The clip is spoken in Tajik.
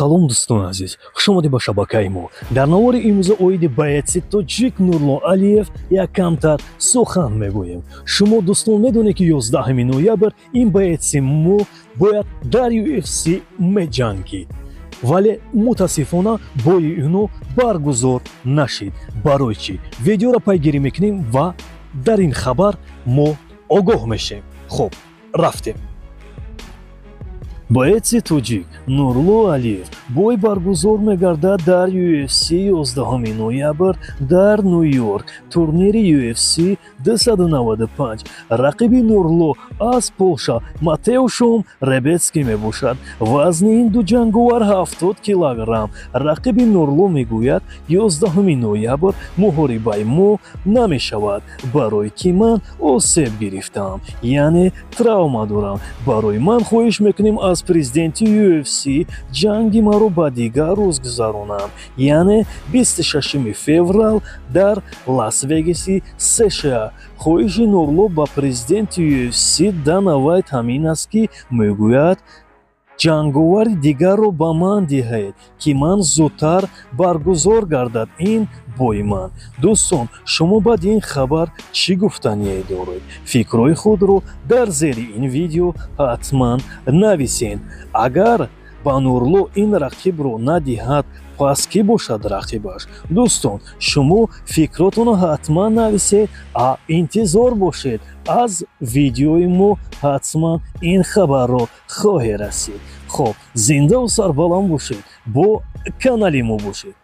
Салом, дӯстони азиз, хушомадед ба шабакаи мо. Дар навори имрӯза оиди боеци тоҷик Нурло Алиев як камтар сухан мегӯем. Шумо, дӯстон, медонед, ки 11 ноябр ин боеци мо бояд дар UFC меҷангид, вале мутаассифона бои ино баргузор нашид. Барои чӣ? Видеоро пайгирӣ мекунем ва дар ин хабар мо огоҳ мешем. Хуб, рафтем. Боеци тоҷик Нурло Алиев бой баргузор мегардад дар UFC 11 ноябр дар Ню-Йорк, турнири UFC 295. Рақиби Нурло аз Полша Матеушом Ребецкий мебошад. Вазни ин ду ҷанговар 70 килограмм. Рақиби Нурло мегӯяд: 11 ноябр муҳорибаи мо намешавад, барое ки ман осеб гирифтам, яъне травма дорам. Барои ман хоҳиш мекунем аз президенти UFC ҷанги маро ба дигар рӯз гузаронам, яъне 26 феврал дар Лас-Вегаси США. Хоҳиши Нурло ба президенти UFC Дана Вайт ҳамин аст, ки мегӯяд: ҷанговари дигарро ба ман диҳед, ки ман зудтар баргузор гардад ин бои ман. Дӯстон, шумо баъди ин хабар чӣ гуфтание доред? Фикрҳои худро дар зери ин видео ҳатман нависед. Агар ба Нурло ин рақибро надиҳад, пас кӣ бошад рақибаш? Дӯстон, шумо фикротонро ҳатман нависед, а интизор бошед, аз видеои мо ҳатман ин хабарро хоҳед расид. Хоб, зиндаву сарбаланд бошед, бо канали мо бошед.